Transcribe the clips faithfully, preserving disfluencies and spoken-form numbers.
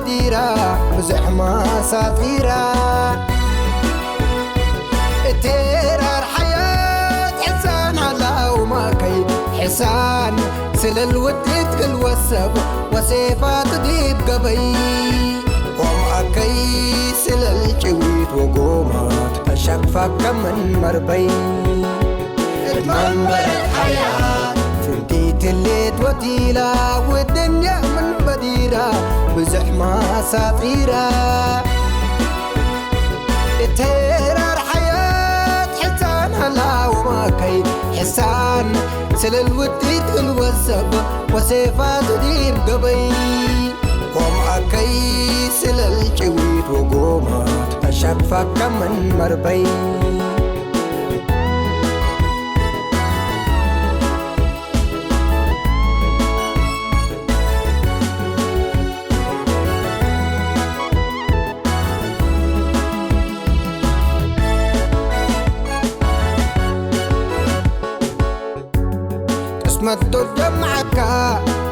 ዲራ ብዝሕ ማሳጢራ፣ እቴራር ሓያት ሕሳን ሀላው ማከይ ሕሳን፣ ስለል ውዲት ክል ወሰብ ወሴፋት ዲብ ገበይ፣ ወማከይ ስለል ጭዊት ወጎማት ተሸክፋከ ምን መርበይ። እት መንበረት ሐያት ፍንቲት ህሌት ወቲላ፣ ወድንያ ምን በዲራ ብዝሕ ማሳጢራ። እት ሄራር ሐያት ሕሳን ሀላ ወማከይ ሕሳን፣ ስለል ውዲት እግል ወሰብ ወሴፋቱ ዲብ ገበይ። ወማከይ ስለል ጭዊት ወጎማት ተሸክፋከ ምን መርበይ። ቅስመት ዶል ጀምዐካ፣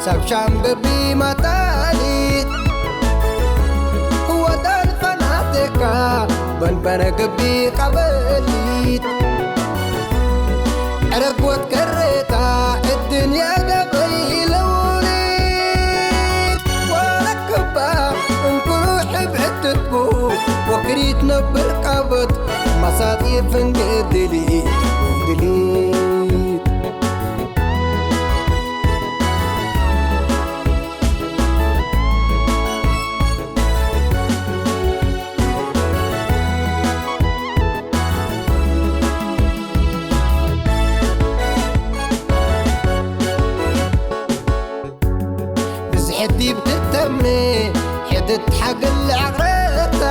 ሰብ ሻም ግቢ መጣሊት፣ ወዳል ፈናቴካ፣ በንበረ ግቢ ቀበሊት፣ ዕረግ ወትከሬታ፣ እድንያ ገበይ ለውሊት፣ ወረክባ እንኩሩ ሕብዕትትኩ፣ ወክሪት ነብር ቀበት፣ መሳጢ ፍንጌ ድሊት፣ ድሊት። ብዝሕት ዲብ ትተምኔ ሕድት ሓግል ለዐቅረታ፣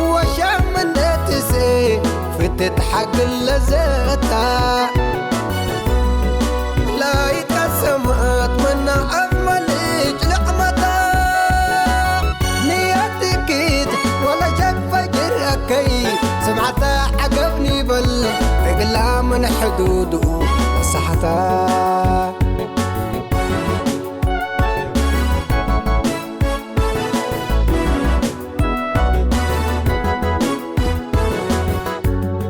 ወሻም እንዴ ትሴ ፍትት ሓግል ለዘታ። ላይት ቀሰመት መና አፍ መልጭ ለዕመታ። ንያት እኪት ወለሸክ ፈጅር አከይ፣ ስምዓታ ዐገብ ኒበል እግላ ምን ሕዱዱ መሳሐታ።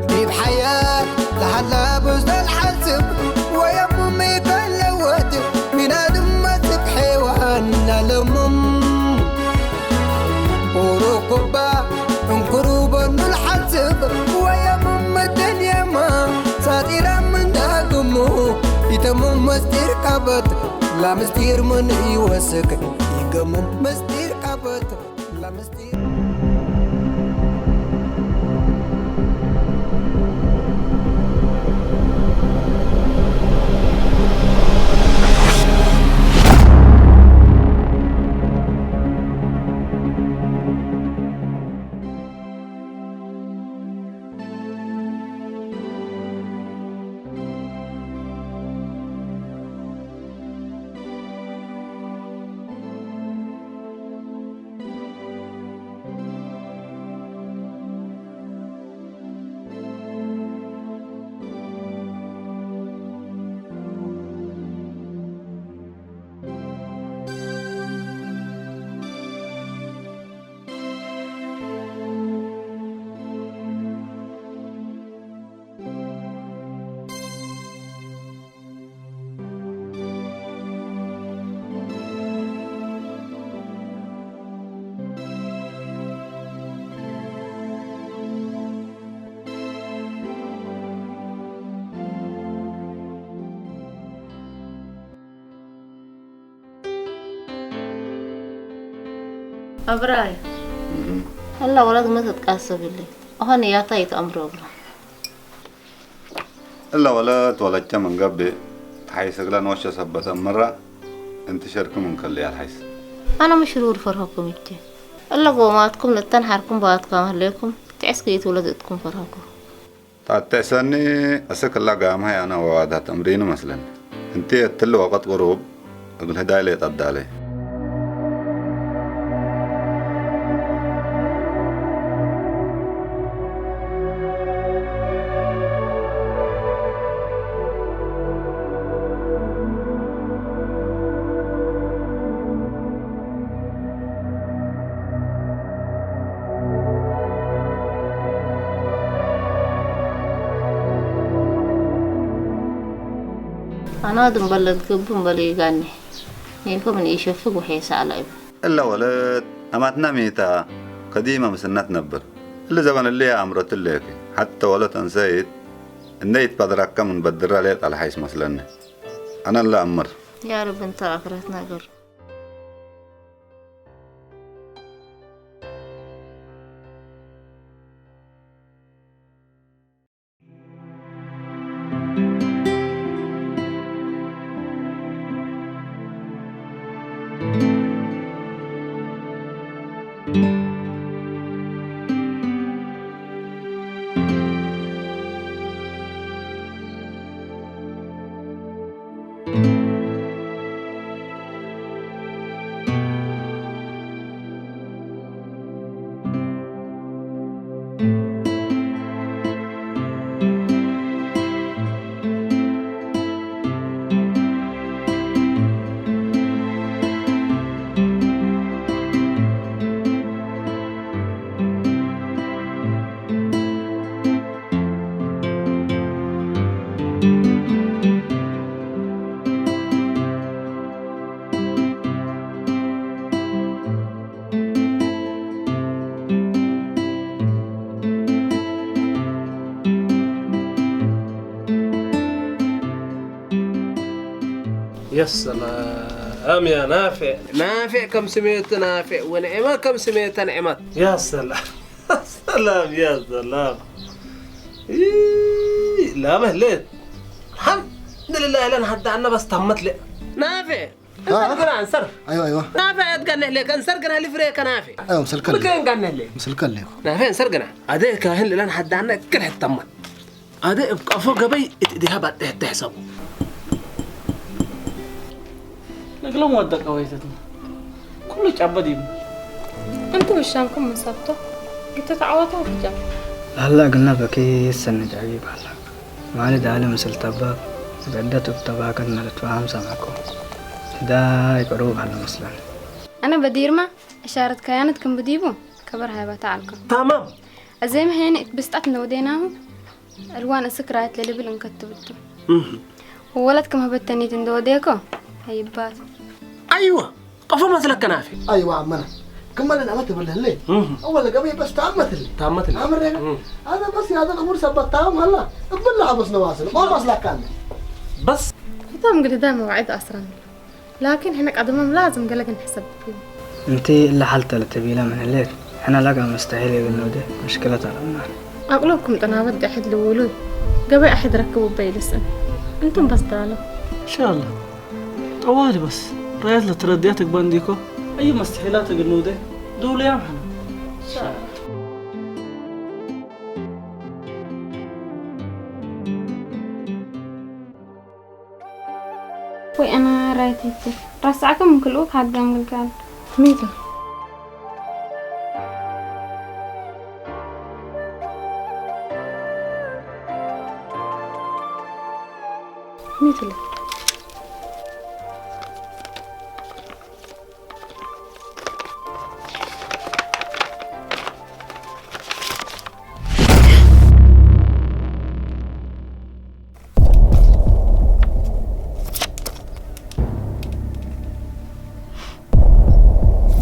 ዲብ ሐያት ለሀላ ብዝደል ሐስብ ወየሙም ኢተለወት፣ ሚናድም መስክ ሐይዋን ለለሙም። ኡሩኩባ እንክሩ በኑ ለሐስብ ወየሙም፣ ድንየማ ሳጢራ ምን ዳግሙ ኢተሙም መስጢር ቀበት። ለምስጢር ምን ኢወስክ ኢገሙም መስጢር ቀበት። ለምስጢር አብራይ፣ እም። እለ ወለት ሚ ትትቃሰብ እሊ? አሆ ንያታ ኢተአምሮ እግሉ። እለ ወለት ወለቼ ምን ገብእ፣ ተሐይስ እግለ ኖሸ ሰበት አምረ፣ እንቲ ሸርኪ ምን ከልያ ለሐይስ። አነ ምሽሩር ፈርሀኩም እቼ። እለ ጎማትኩም ንተን ሐርኩም ባትካም ህሌኩም፣ ትዕስክ ኢትውለድ እትኩም ፈርሀኩም። ታተእሰኒ፣ አስክ እላ ጋምሀይ አነ ወዋድሀ ተምሪኑ መስለኒ። እንቲ እትሊ ወቀት ቅሩብ እግል ህዳይ ሌጠ አዳሌ። አናድም በለድ ግቡ እምበል ኢጋኔ፣ ኔኮ ምን ኢሸፍግ ወሔሰ ዐለ እብ። እለ ወለት አማትነ ሚ ተ፣ ከዲመ ምስልነ ትነብር። እሊ ዘበን እሊ አእምሮት ሌኪ፣ ሐቴ ወለት እንሰይት እንዴ ኢትበድረከ ምን በድረ ሌጠ ለሐይስ መስለኒ። አነ እለ አምር። ያ ረቢ እንተ አክረት ነገር። ያ ሰላም ያ ናፌዕ፣ ናፌዕ ከም ስሜቱ ናፌዕ ወንዕመ ከም ስሜተ ንዕመት። ያ ሰላም፣ ሰላም፣ ያ ሰላም። ላመ ህሌት። አልሐምዱሊላህ፣ ለንሀዳ አነ በስ ታመት ለ። ናፌዕ፣ እንሰር አ? ግና፣ እንሰር። አይዋ፣ አይዋ። ናፌዕ፣ እት ገንሕ ሌከ፣ እንሰር ግና፣ ልፍሬከ ናፌዕ። አይዋ፣ ምስልከ ምክን ሌ። ገንሕ ሌ። ምስልከ ሌ። ናፌዕ፣ እንሰር ግና። አደ ካህን ለንሀዳ አነ እክል ሕተመት። አደ እብ ቀፎ ገበይ እት እዴሃ ባጤሕ ተሕሰቡ። እግሎም ወደቀ ወይተትነ ኩሉ ጨበ ዲቡ። እንቱ ብሻምኩም ምን ሰብቶ ግትት ዐወተ ወፍጀም። ለሀለ እግልነ በኪት ሰኒ ጃቢብ ሀላ። ማሊ ዳሊ ምስል ተባብ እብ ዕደት እብ ተባከትነ ልትፈሀም ሰመዕኮ። ዳይ ቅሩብ ሀለ መስለን። አነ በዲርመ እሻረት ከያነት ክም ብዲቡ ከበር ሃይባተ ዐልኮ። ታማም። አዜመ ሄኒ እት ብስጣት እንደ ወዴናሁ። ዕልዋን እስክ ራየት ለልብል እንከትብ ቱ። እህ። ወወለት ክም ሀበተኒት እንደ ወዴኮ አይባት። አይወ፣ ቀፎ መስለከ ናፌዕ። አይወ፣ አመና። ክመ ለንዕመት እብል ህሌ። እህ። አወለ ገበይ በስ ታመት ህሌ። ታመት ህሌ። አምሬ ነው። እህ። አነ በስ ያዘ ቅቡር ሰበት ታም ሀላ። እብላ ሀበስ ነዋስን። ቆም አስላካለ። በስ። ህቶም ግድዳ መዋዕድ አስረን። ላኪን ሕነ ቀደሞም ላዝም ገሌ ግንሕሰብ። እንቲ እለ ሐልተ ለተቤለ ምን ህሌት፣ ሕነ ለአቅም መስተሒል እግል ንውዴ ምሽክለት አለብና። አቅሎብኩም ጥናበት ደሐድ ልውሉይ፣ ገበይ አሕድ ረክቡ እበ ኢልስእን። እንቱም በስ ዳሎ። እንሻአላህ። ጠዋሊ በስ፣ ራየት ለትረድያት እግበ እንዲኮ፣ አዩ መስተሒላት እግል ንውዴ፣ ዱሉያም ሕነ። እንሻአላህ። ወይ አነ ራይት ህቼ ረስዐከ ምን ክልኡ ከሀድጋም ግልጋል። ሚቱ። ሚቱ ለ።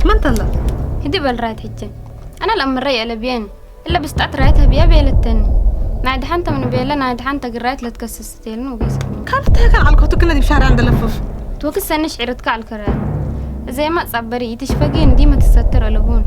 መን ተለ? ህዲ በል ራይት ህቼ። አነ ለአምረ የአለብየኒ። እለ ብስጣት ራይት ሀብያ ቤለተኒ። ናይ ደሐንተ ምን ቤለ ናይ ደሐንተ እግል ራይት ለትከስስ ቴልን ወጌሰ። ካልተ ከን ዐልኮቱ ክለ ዲብ ሻርዕ እንደ ለፍፍ። ትወክሰኒ ሽዕርትከ ዐልከ ራይት። እዜማ ጸበሪ ኢትሽፈጌ እንዲመ ትሰትር አለቡን።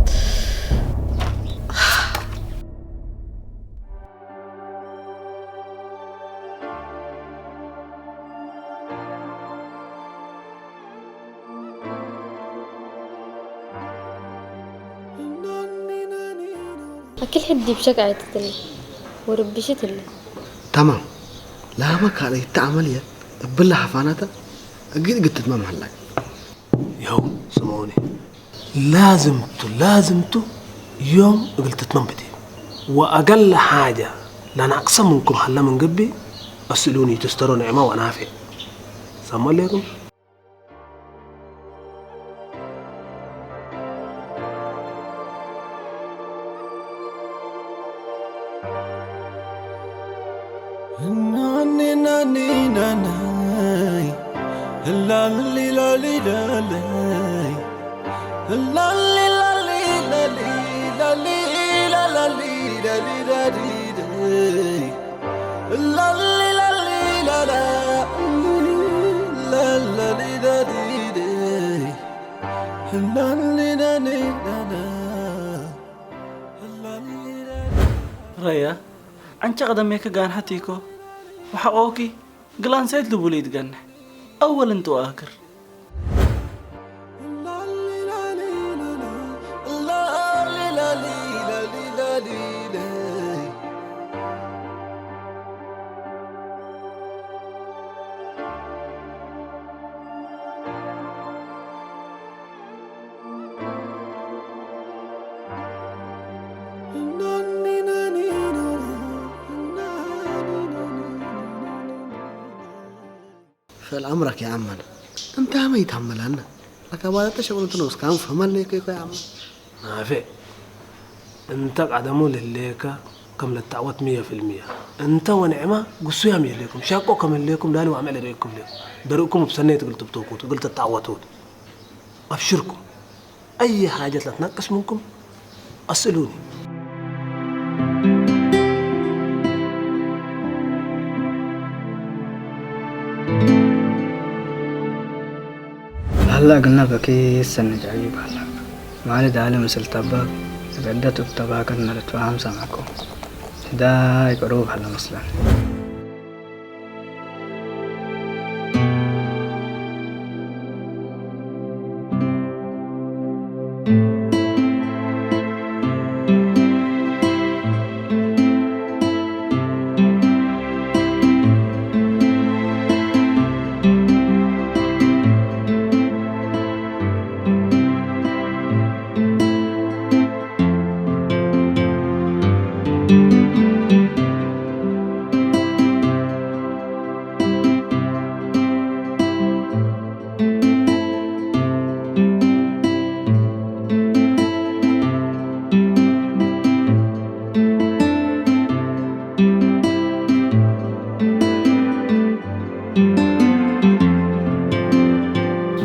አክል ሕድ ዲብ ሸቃየት እትለ ወርብሽት እለ። ተማም። ላመ ካልአይተ ዐመልየት እብለ ሐፋናተ እግል እግል ትትመም ሀላክ። ያው ስምዑኒ፣ ላዝም ቱ፣ ላዝም ቱ ዮም እግል ትትመም ብቲ። ወአገለ ሓጀ ለናቅሰ ምንኩም ሀለ ምን ገብእ፣ አስእሉኒ ኢትስተሮ ንዕመ ወናፌዕ። ሰመ ሌኩም። ናኒ ናኒ ናናይ ላሊ ላሊ ላሊ፣ ላሊ ላሊ ላሊ፣ ላሊ ላሊ ላሊ ላሊ፣ ላሊ ላሊ ላላ፣ ላሊ ላሊ ላሊ፣ ላሊ ላሊ ላላ። ረያ፣ ዐንቸ ቀደሜከ ጋንሐት ኢኮ ወሐቆኪ ግላንሴት ልቡል ኢትገንሕ፣ አወል እንቱ አክር። ፈል አምረክ ያ አመነ፣ እንታመ ኢታመላነ፣ ለከባለተ ሸቅሉትነ እስካም ፈመሌከ ኢኮ ያ አመነ። ናፌዕ፣ እንተ ቀደሙ ለህሌከ ከም ለትዐወት ምየ ፊልምየ። እንተ ወንዕመ ግሱያም ይህሌኩም፣ ሸቆ ከም ህሌኩም ላሊ ወአምዕል ርኢኩም ሌኩም። ደርኢኩም እብ ሰኔት እግል ትብቶኩቱ፣ እግል ትትዐወቱቱ። አብሽርኩም፣ አይ ሓጀት ለትነቅስ ምንኩም አስእሉኒ። ለሀለ እግልነ በኪት ሰኒ ጃይብ ሀላ። ማሊ ዳሊ ምስል ተባክ እብ ዕደት እብ ተባከነ ልትፈሀም ሰመዕኮ። ህዳይ ቅሩብ ሀለ መስለን።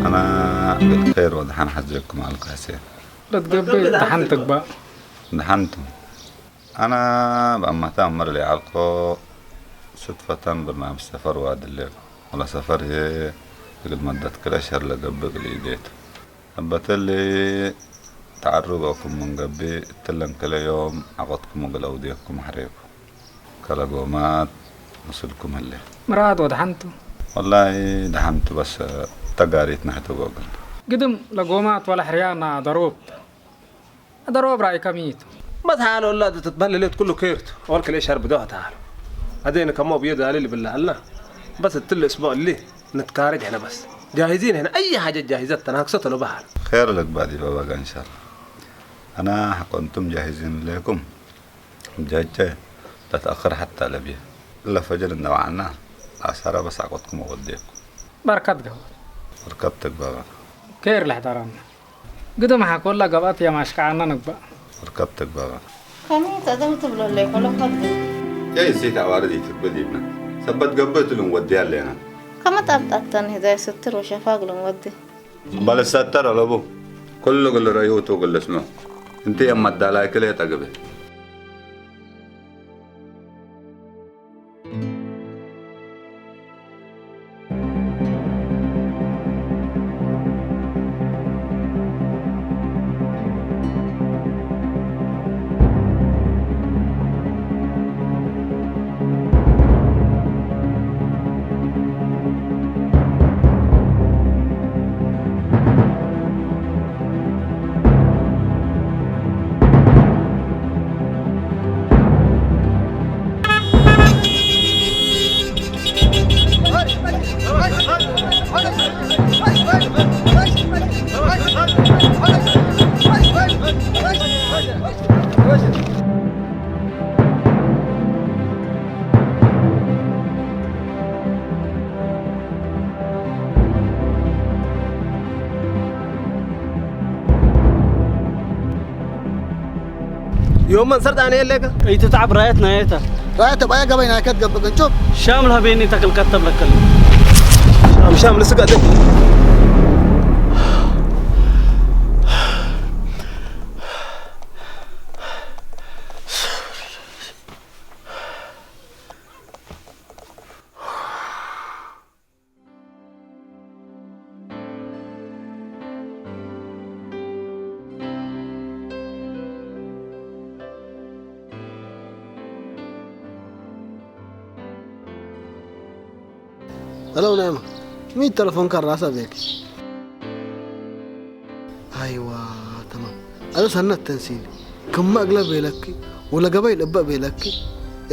አነ እግል ኬር ወደሐን ሐዜኩም አልኩ ሕሴን። ለትገብእ ደሐን ትግባእ። ደሐን ቱ። አነ በአማተ አምር ለዐልኮ ስድፈተን በርናምጅ ሰፈር ዋድሌኩ። ወለሰፈር ህዬ እግል መደት ክልኤ ሸህር ለገብእ እግል ኢዴ ቱ። እበ እትሊ ተዐሩበኩም ምን ገብእ፣ እትለን ክልኤ ዮም ዐቀድኩም እግል አውዴኩም ሐሬኩ። ከለጎማት ምስልኩም ህሌ። ምራድ ወደሐን ቱ? ወላሂ ደሐን ቱ፣ በስ ተጋሪት ናይቱ ጎግል። ግድም ለጎማት ወለሕርያና ደሮብ ቱ። ደሮብ ራይከ ሚ ቱ? በስ ሐለ ወላድ ትትበህል ህሌት ኩሉ ኬር ቱ። ኦል ክልኤ ሸህር ብዶህ ተዐሉ። አዜነ ከሞ ብዮ ዳሊ ልብል ለዐልና። በስ እትሊ እስቡዕ እሊ ንትካረጅ ሕነ በስ። ጃሂዚን ሕነ፣ አይ ሓጀት ጃሂዘት ተናክሶ ተሎ በሐል። ኬር ልግባእ ዲብ አባጋ እንሻላ። አነ ሐቆ እንቱም ጃሂዚን ህሌኩም። እብ ጀህቼ ለትአክር ሐታ ለብዬ። እለ ፈጅር እንደ ወዐልና ለዐሰረ በስ ዐቀድኩም ወወዴኩም። በርከት ገብአት። በርከት ትግባእ። ኬር ለሕደረነ። ግድም ሐቆለ ገብአት የማሽከዐነ ንግባእ። በርከት ትግባእ። ከሚ ተደም ትብሎ ለይኮሎ ከድም። የእንሲት አዋርድ ኢትግብል ይብነ። ሰበት ገብእ እቱ ልንወድያ ሌና። ከመ ጣብጣተን ህዳይ ስትር ወሸፋግ ልንወዲ። በል ሰተር አለቡ። ኩሉ እግል ረአዩ ቱ እግል ልስምዑ። እንቲ የም መዳላይ ክልኤ ጠግቤ። ዮም መንሰር ዳንኤል ሌከ። ኢትትዓብ ራየት ናየተ። ራየት እብ አየ ገበይ ናይከ ትገብእ ቅንጩብ። ሻም ለሀቤኒ ተክል ከተብ ለከል። ሻም፣ ሻም፣ ልስጋደ። ሄሎ ነዕመ፣ ሚ ተለፎንከ ራሰ ቤክ? አይዋ፣ ተማም። አዜ ሰነት ተንሲል፣ ክመ እግለ ቤለኪ ወለገበይ ልእበ ቤለኪ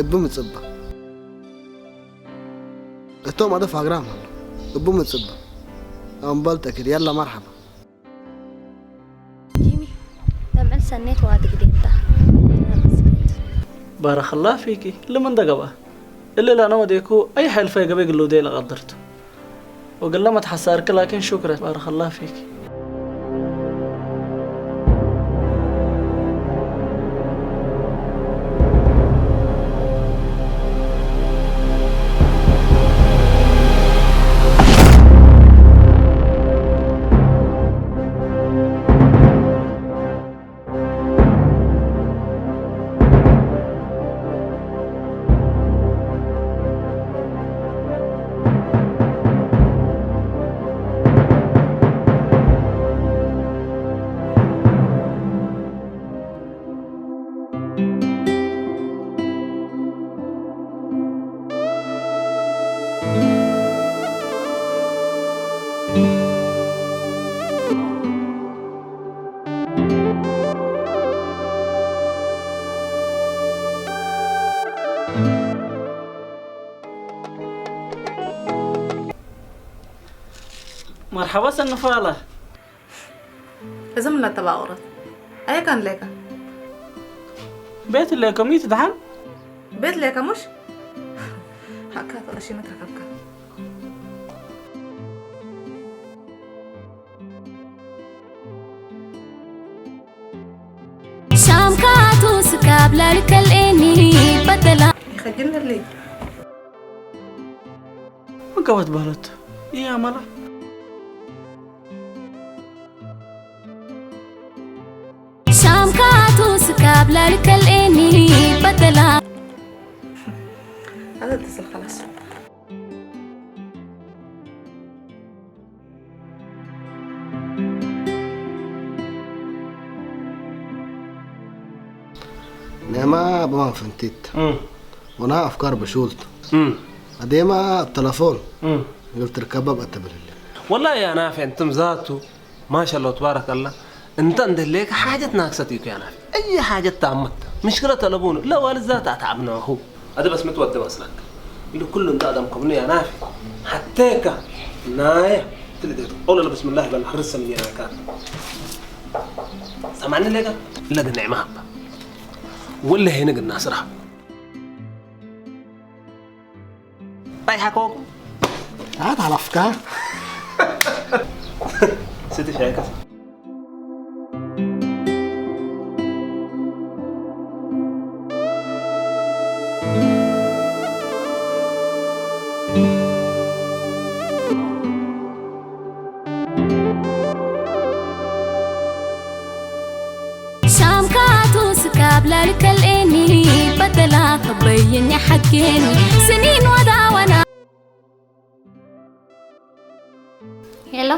እብ ምጽባ። እቶም አደ ፋግራም ሀሎ፣ እቡ ምጽበ። አምበል ተኪር፣ የላ መርሐባ። ጂሚ፣ ለምዕል ሰኔት ወአድግዴ እንተ። ባረከላ ፊኪ፣ ለምን ደገባ? እሊ ለአነ ወዴኩ፣ አይ ሐልፈ ገበይ ግሉዴ ለቀድርቱ። ወግለ መትሐሳርክ፣ ላኪን ሹክረን፣ ባረከላ ፊኪ። መርሐባ ሰንፋለ። እዝም ለተባወረት። አየ ካን ሌከ? ቤት ሌከ፣ ሚ ትድሓን? ቤት ሌከ ሙሽ? ሐካ ተቀሺመት ረከብካ። ሻምካቱ ስካብ ለልከልኤኒ በደላ። ይኸጅልልኝ። ምን ቀበት በህለት? ይህ አመላ። ሻምካቱ ስካብ ለልከልኤኒ በደላ። هذا اتصل خلاص. ኔማ ብማን ፈንቲት እም። ወና አፍካር በሹልት። እም። አዴማ እብ ተለፎን እም። እግል ትርከበ በአተብልለ። ወላሂ ያ ናፊ፣ እንትም ዛቱ ማሻአላህ ወትባረከላህ። እንተ እንደ ህሌከ ሓጀት ናክሰት ኢኮ ያ ናፊ። አይ ሓጀት ታመት። ምሽክለት አለቡኑ። ለዋልድ ዛት አትዓብናሁ። አደ በስ ምትወደብ አስላክ። እንዱ ኩሉ እንተ አዳም ከብኑ ያ ናፊ። ሐቴከ ናየ ትልደት። ኦለ ለብስምላህ በል ሐርሰ ምን የናካት። ሰማዕኒ ሌጋ? ለገ ኒዕማ ሀባ። ወለ ሄነ ግና ስራ። ራይሐ ኮኩ። አት ሐለፍካ። ስቲ ሻይከ። ሻምካቱ ስካብ ለልከልኤኒ በደላ ከበይን የሐኬኒ ስኒን ወዳወና። ሄሎ።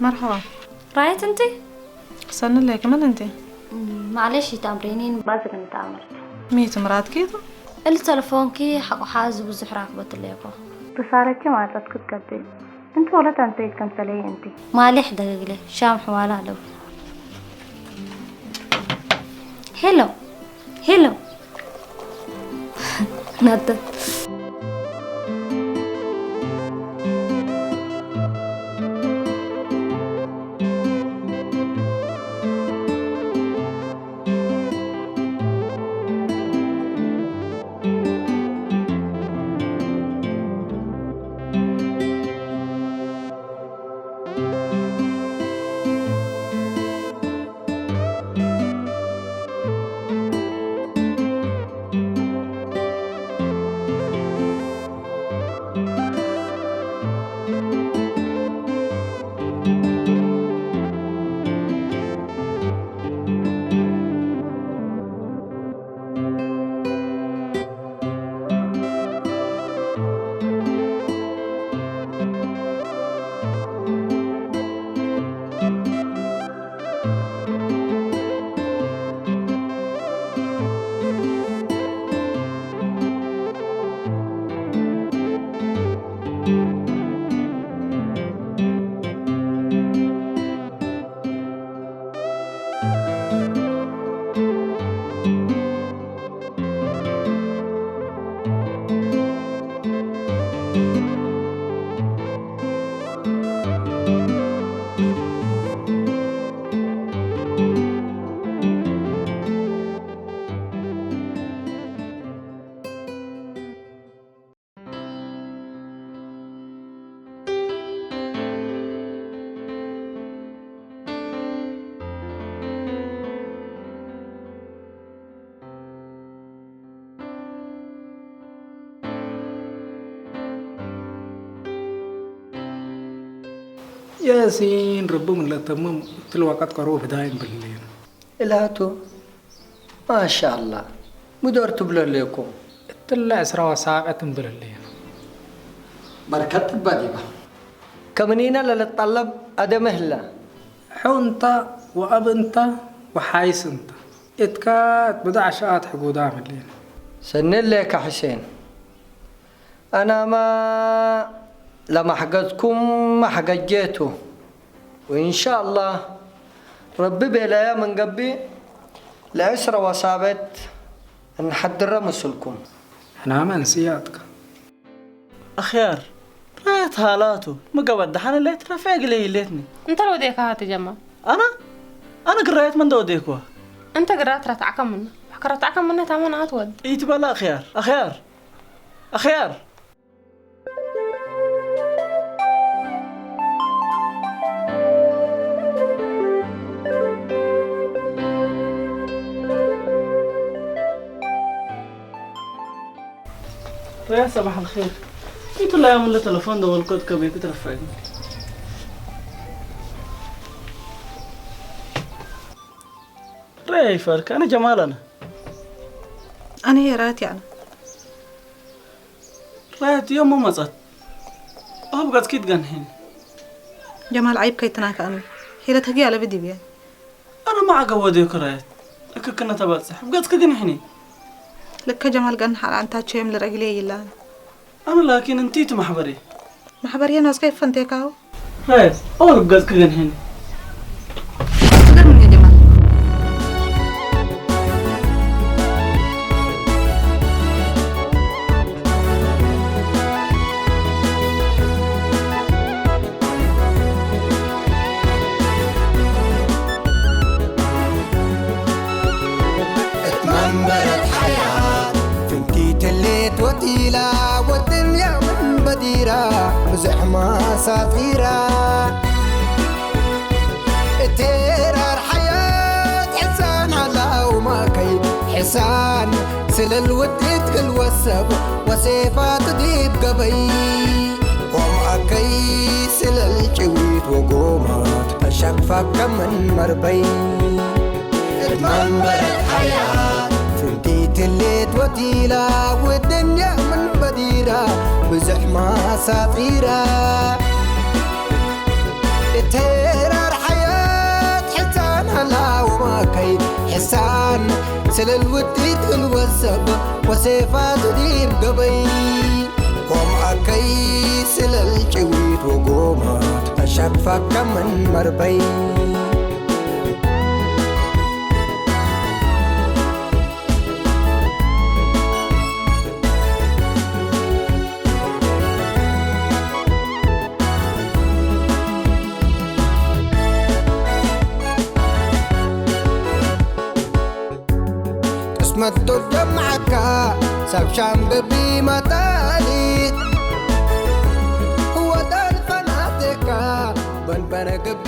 መርሐባ። ራየት እንቲ? ሰኒ ሌክ ምን እንቲ? ማዕሌሽ ይታምሬኒን ባዝግ እንታምርት። ሚት ምራትኪ ቱ? እሊ ተለፎንኪ ሐቆ ሓዚ ብዙሕ ራክበት ሌኮ። ብሳረኪ ማጸት ክትቀብል። እንቲ ወለት አንተ ይትከምሰለይ እንቲ። ማሌሕ ደገግለ ሻም ሕዋላ አለው። ሄሎ ሄሎ። ናተ። ያሲን ረቢ ምን ለአተምም እትሊ ወቀት ቀሩብ ህዳይ እንብል ህሌነ። እላቱ፣ ማሻአላህ፣ ሙዶር ትብሎ ህሌኩም። እትለ ዕስራ ወሳብዕት እንብል ህሌነ። በርከት እባ ዲባ። ከምኒነ ለልትጠለብ አደመ ህለ። ሑ እንተ ወአብ እንተ ወሓይስ እንተ። እትካ እት ብዳዕ ሸአት ሕጉዳም ህሌነ። ሰኒ እሌከ ሕሴን። አናመ ለማሕገዝኩም ማሕገጄቱ፣ ወኢንሻአላህ ረቢ ቤለየ ምን ገብእ ለዕስረ ወሳብዕት እንሐድረ ምስልኩም። ሕናመ እንስያትከ። አኽያር፣ ራየት ሃላቱ፣ ምገበ ደሐን ሌት ረፌ እግሌ ይሌትኒ። እንተ ለወዴካ ሀቲ ጀማል? አነ? አነ ግን ራየት መንደ ወዴክዋ? እንተ ግራት ረትዐከ ምነ። ወሕከ ረትዐከ ምነ ታመን አትወድ። ኢትበላ አኽያር፣ አኽያር፣ አኽያር! ረያ፣ ሰባሕ አልኼር። እንቱ ላዮም ለተለፎን ደወልኮት ከቤኩ ትረፈዕኒ። ረያ ይፈርክ፣ አነ ጀማል አነ። አነ ሄራት ያነ። ራየት ዮም መጸት። አሁብ ገጽኪ ትገንሒኒ። ጀማል፣ ዐይብ ከይትናከአኒ። ሒለት ህግየ አለቢ ዲብየ። አነ መ ዐገብ ወዴኩ ራየት። እክክነ ተበጽሕ። እብ ገጽኪ ግንሒኒ። ልከ ጀማል፣ ገንሕ አለ አንታቸው የም ልረግሌ ይላል። አነ ላኪን እንቲቱ መሕበሬ። መሕበርዬ ኖስከ ይፈንቴካሁ። ራየት፣ አወል እብ ገጽኪ ገንሒኒ። ትገርምኒ ጀማል። እት መንበረት ሐያት ፍንቲት ህሌት ወዲላ፣ ወድንያ ምን በዲራ ብዝሕ ማሳጢራ። እት ሄራር ሐያት ሕሳን ዐላ ወማከይ፣ ሕሳን ስለል ውጢት ክል ወሰብ ወሴፋት ዲብ ገበይ። ወማከይ ስለል ጭዊት ወጎማት አሸክፋከ ምን መርበይ። እት መንበረት ሐያት ፍንቲት ህሌት ወዲላ፣ ወድንያ ምን በዲራ ብዝሕ ማሳጢራ። እት ሄራር ሐያት ሕሳን ዐላ ወማከይ፣ ሕሳን ስለል ውጢት ክል ወሰብ ወሴፋት ዲብ ገበይ። ወማከይ ስለል ጭዊት ወጎማት አሸክፋከ ምን መርበይ። ቅስመት ዶል ጀምዐካ፣ ሳብ ሻም ገቢ መታሊት፣ ወዳል ፈናቴካ፣ በንበነ ገቢ